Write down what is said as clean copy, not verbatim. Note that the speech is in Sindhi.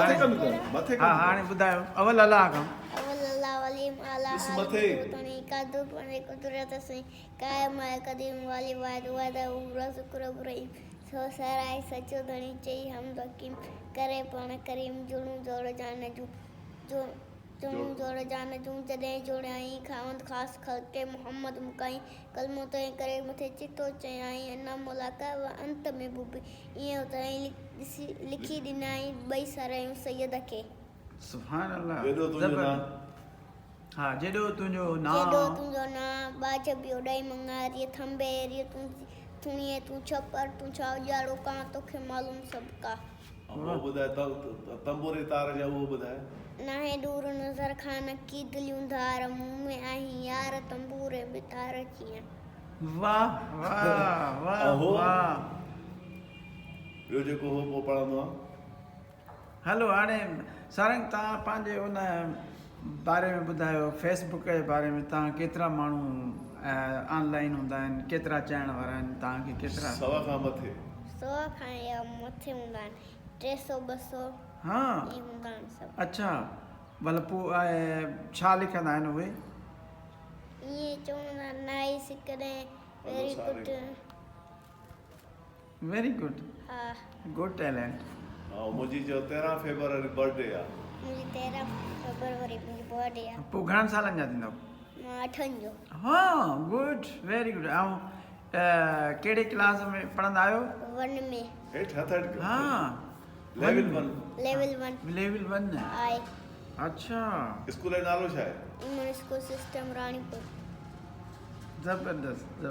ها هاڻي ٻڌايو اول الله کان. اول الله وليم اعليٰ عالم قوتڻي قادر پنهنجي قدرت سين قائم آهي قديم والي واحد وحده رازق رب رحيم سو سرائي سچو ڌڻي چئي حمد حڪيم ڪري پاڻ ڪريم جڙون جوڙ جان جون جوڙون جوڙ جان جون جڏهن جوڙيائين خاوند خاص خلق محمد مڪائين ڪلمو تنهن ڪري مٿي چٽو چيائين انا مولاڪ و انت محبوبي ائين اترائين ڏسي لکي ڏنائين ٻئي سرهيون سيد کي. سبحان الله جيڏو تنهنجو نانء. ها جيڏو تنهنجو نانء. جيڏو تنهنجو نانء ٻاجهه به اوڏائي مڱاريء ٿنڀي ايريء تون ٿڻيء تون ڇپر تون ڇا اجاڙو ڪان توکي معلوم سڀ ڪا. اهو ٻڌاء تنبوري تار جا اهو ٻڌاء. ناهي ڏور نظر کان نڪي دليون ڌار مون ۾ آهين يار تنبوري ۾ تار جيئن. واه واه واه واه. ٻيو جيڪو هو پوء پڙهندو آن. هلو هاڻي سارنگ توهان پنهنجي ان باري ۾ ٻڌايو فيس بڪ جي باري ۾ توهان ڪيترا ماڻهو آن لائين هوندا آهن ڪيترا چاهڻ وارا آهن توهان کي ڪيترا. سوا کان مٿي. سو کان يا مٿي هوندا آهن 300 200 ها ائين هوندا آهن سڀ. اڇا ڀلا پوء ڇا لکندا آهن اهي. ائين چوندا نائيس ڪڏهن ويري گڊ. ويري گڊ ها. Good talent. ها منهنجي چيو 13 فيبروري برٿ ڊي آ. منهنجي 13 فيبروري منهنجي برٿ ڊي آ. پوء گهڻن سالن جا ٿيندؤ؟ مان اٺن جو. ها گڊ ويري گڊ ۽ ڪهڙي ڪلاس ۾ پڙهندا آهيو؟ ون ۾. هيٺ هٿ هيٺ ڪيو. ها level one. Level one. Level one. آهي. اڇا. اسڪول جو نالو ڇا آهي؟ Aiman school system Ranipur. زبردست.